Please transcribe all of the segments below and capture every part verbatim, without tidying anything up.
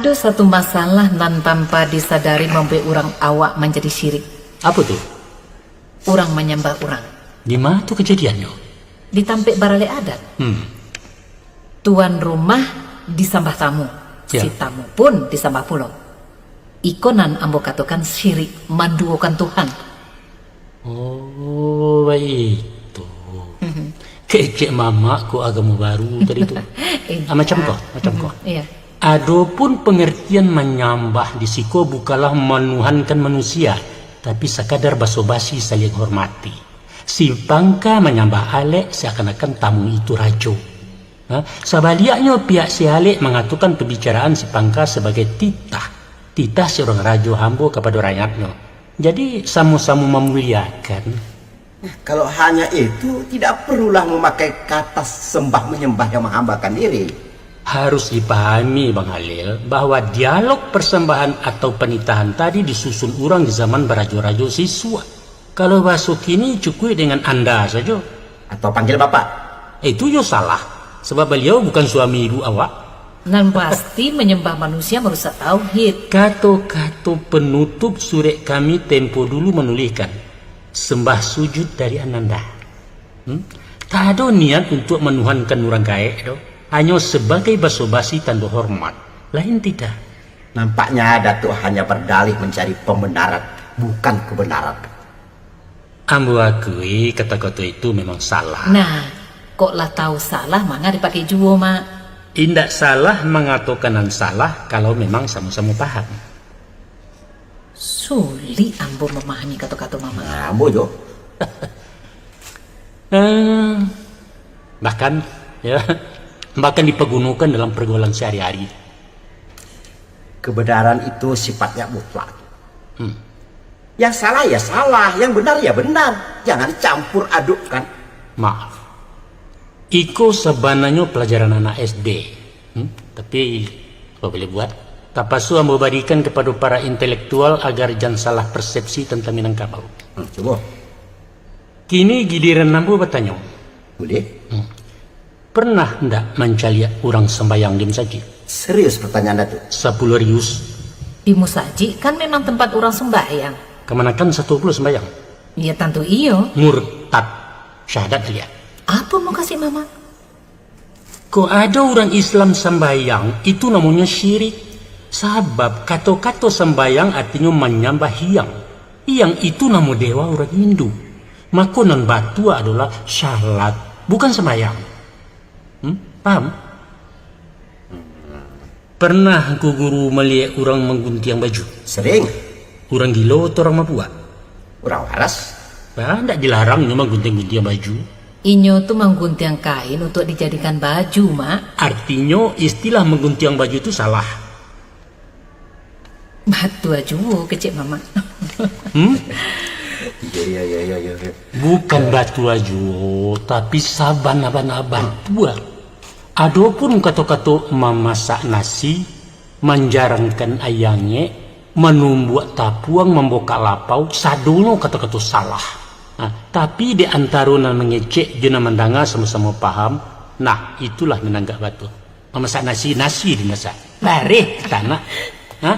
Ado satu masalah nan tanpa disadari mambuek urang awak manjadi syirik. Apo tu? Urang manyambah urang. Di ma tu kajadiannyo? Di tampek baralek adat. Hmm. Tuan rumah disambah tamu, Ya. si tamu pun disambah pulo. Iko nan ambo katokan syirik manduokan Tuhan. Oh, baitu. Mhm. Kecek mamak ko agamo baru tadi tu. Indak. Ah, macam ko, macam ko. Mhm, iya. Adopun pangartian manyambah di siko bukanlah manuhankan manusia, tapi sakadar baso-basi saliang hormati. Si pangka manyambah alek seakan-akan tamu itu rajo. Ha? Sabaliaknyo, pihak si alek mangatokan pambicaraan si pangka sabagai titah, titah si urang rajo hambo kapado rakyatnyo. Jadi, samo-samo mamuliakan. Kalau hanya itu, tidak perlulah memakai kata sembah menyembah yang menghambakan diri. Harus dipahami, Bang Halil, bahwa dialog persembahan atau penitahan tadi disusun urang di zaman barajo-rajo sisuak. Kalau bahaso kini, cukuik dengan Anda sajo. Atau panggil Bapak. Itu yo salah, sabab baliau bukan suami ibu awak. Nan pasti, manyambah manusia marusak tauhid. Kato-kato penutup surek kami tempo dulu manulihkan, sembah sujud dari Ananda. Hmm? Tak ado niat untuak manuhankan urang gaek doh, hanyo sabagai baso-basi tando hormat, lain tidak. Nampaknya Datuk hanya berdalih mencari pembenaran, bukan kebenaran. Ambo akui, kato-kato itu memang salah. Nah, kok lah tahu salah, manga dipakai juo, Mak? Indak salah mangatokan nan salah, kalau memang samo-samo paham. Sulik ambo mamahami kato-kato Mamak. Nah, ambo jo. Eh, bahkan, ya, bahkan dipagunokan dalam pergaulan sehari-hari. Kebenaran itu sifatnya mutlak. Hmm. Yang salah ya salah, yang benar ya benar. Jangan campur adukkan. Maaf. Iko sabananyo palajaran anak S D. Hmm? Tapi, apa boleh buat? Tapaso ambo barikan kapado para intelektual agar jan salah persepsi tantang Minangkabau. Hmm, cubo. Kini giliran ambo batanyo. Buliah. Hmm. Pernah ndak mancaliak urang sambayang di masajik? Serius pertanyaan Datuk? Sapuluah rius. Di musajik kan memang tempat urang sumbayang. Kamanakan satu pulo sambayang? Ya, tantu iyo. Murtad. Syahadat liak. Apo mukasuik Mamak? Kok ado urang Islam sambayang, itu namonyo syirik. Sabab kato-kato sambayang artinyo manyambah hiang. Hiang itu namo dewa urang Hindu. Mako nan batua adolah salat, bukan sambayang. Hmm? Paham? Pernah ngku guru maliek urang mangguntiang baju? Sering. Urang gilo atau urang mabuak? Urang waras. Bah, ndak dilarang inyo mangguntiang-guntiang baju. Inyo tu mangguntiang kain untuak dijadikan baju, Mak. Artinyo, istilah mangguntiang baju tu salah. Batua juo kecek Mamak. Hmm? Iya, iya, iya, iya, iya. Bukan batua juo, tapi sabana-bana batua. Adopun kato-kato mamasak nasi, manjarangkan aia angek, manumbuak tapuang, mambokak lapau, sadonyo kato-kato salah. Nah, tapi di antaro nan mangecek jo nan mandanga samo-samo paham, nah, itulah Minangkabau tu. Mamasak nasi, nasi dimasak. Bareh tanak. Ha?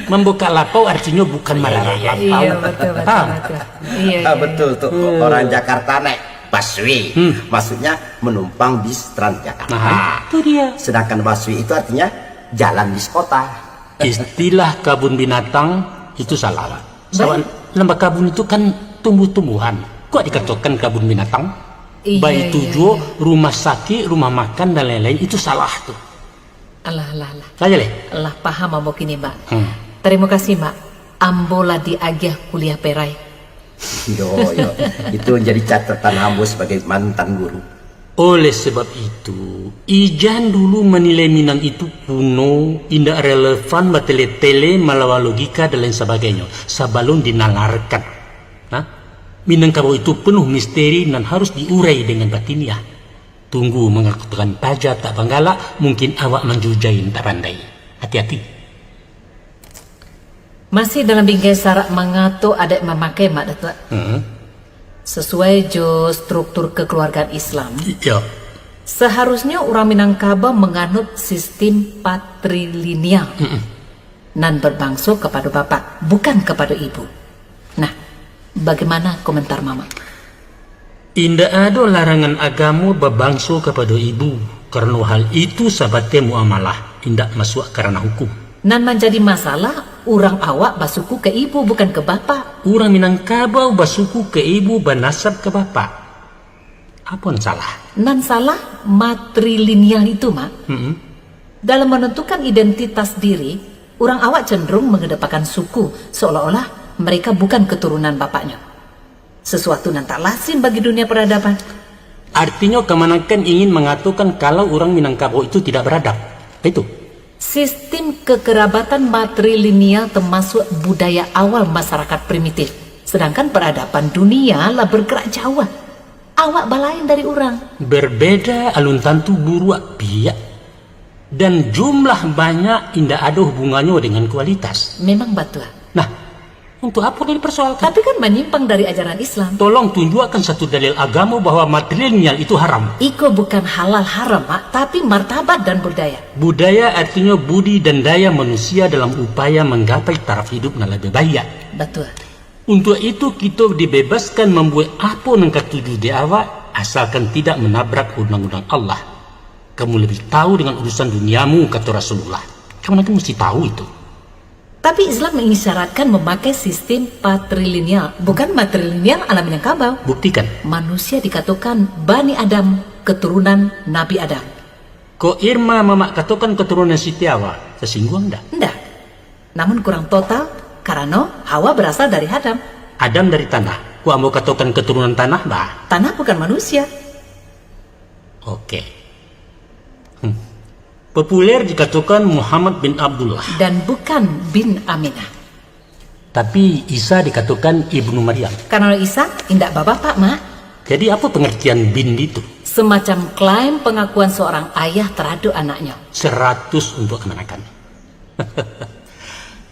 Mambokak lapau artinyo bukan mararak lapau. Iya, betul, betul, Paham? Betul. Iya, Ah, iya, betul iya. tu. Hmm. Orang Jakarta naik busway. Hmm. Maksudnya menumpang bis Transjakarta. Nah, itu dia. Sedangkan busway itu artinya jalan bis kota. Istilah kabun binatang itu salah. Baik. Sabab nan bakabun itu kan tumbuh-tumbuhan. Kok dikatokan kabun binatang? Iya, Baitu iya, juo iya. rumah sakik, rumah makan, dan lain-lain, itu salah tu. Alah, alah, alah. Saja leh. Alah, paham ambo kini, Mak. Hmm. Tarimo kasih, Mak. Ambo lah diagiah kuliah perai. Yo, yo. Itu jadi catatan ambo sebagai mantan guru. Oleh sebab itu, ijan dulu manilai Minang itu kuno, indak relevan, batele-tele, malawan logika, dan lain sabagainyo, sabalun dinalarkan. Nah, Minangkabau itu penuh misteri nan harus diurai dengan batiniah. Tunggu mangatokan paja tak banggalak, mungkin awak manjujai indak pandai. Hati-hati. Masih dalam bingkai sarak mangato adaik mamakai, Mak Datuak. Hmm. Sasuai jo struktur kekeluargaan Islam, Iyo. Saharusnyo urang Minangkabau manganut sistim patrilineal, nan berbangso kapado bapak, bukan kapado ibu. Nah, bagaimana komentar Mamak? Indak ado larangan agamo babangso kapado ibu, karano hal itu sabatai muamalah, indak masuak ka ranah hukum. Nan manjadi masalah, urang awak basuku ka ibu, bukan ka bapak. Urang Minangkabau basuku ka ibu, banasab ka bapak. Apo nan salah? Nan salah matrilineal itu, Mak. Mm-mm. Dalam menentukan identitas diri, urang awak cenderung mengedepankan suku, seolah-olah mereka bukan keturunan bapaknyo. Sesuatu nan tak lazim bagi dunia peradaban. Artinyo, kamanakan ingin mangatokan kalau urang Minangkabau itu tidak beradab. Itu. Sistim kekerabatan matrilineal termasuk budaya awal masyarakat primitif. Sedangkan peradaban dunia lah bergerak jauh. Awak balain dari urang. Berbeda alun tantu buruak, Piak. Dan jumlah banyak indak ado hubungannyo dengan kualitas. Memang batua. Nah, untuk apo dipersoalkan? Tapi kan manyimpang dari ajaran Islam. Tolong tunjukkan satu dalil agamo bahwa matrilineal itu haram. Iko bukan halal haram, Mak, tapi martabat dan budaya. Budaya artinyo budi dan daya manusia dalam upaya manggapai taraf hidup nan labiah baiak. Batua. Untuak itu, kito dibebaskan mambuek apo nan katuju di awak, asalkan tidak manabrak undang-undang Allah. Kamu lebih tahu dengan urusan duniamu, kato Rasulullah. Kamu nanti mesti tahu itu. Tapi Islam mengisyaratkan memakai sistim patrilineal, bukan matrilineal ala Minangkabau. Buktikan. Manusia dikatokan Bani Adam, keturunan Nabi Adam. Kok Irma Mamak katokan keturunan Siti Hawa, tersinggung ndak? Ndak. Namun kurang total, karano Hawa berasal dari Adam. Adam dari tanah. Kok ambo katokan keturunan tanah, bah? Tanah bukan manusia. Oke. Hmm. Populer dikatokan Muhammad bin Abdullah. Dan bukan bin Aminah. Tapi Isa dikatokan Ibnu Maryam. Karano Isa indak babapak, Mak. Jadi, apo pengertian bin itu? Semacam klaim pengakuan seorang ayah terhadap anaknya. Seratus untuk kamanakan.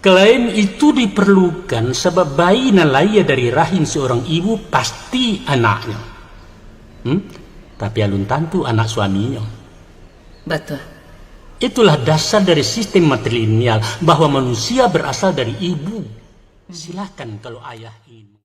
Klaim itu diperlukan sabab bayi nan lahia dari rahim seorang ibu pasti anaknyo. Hmm? Tapi alun tantu anak suaminyo. Batua. Itulah dasar dari sistem matrilineal, bahwa manusia berasal dari ibu. Silakan kalau ayah ingin.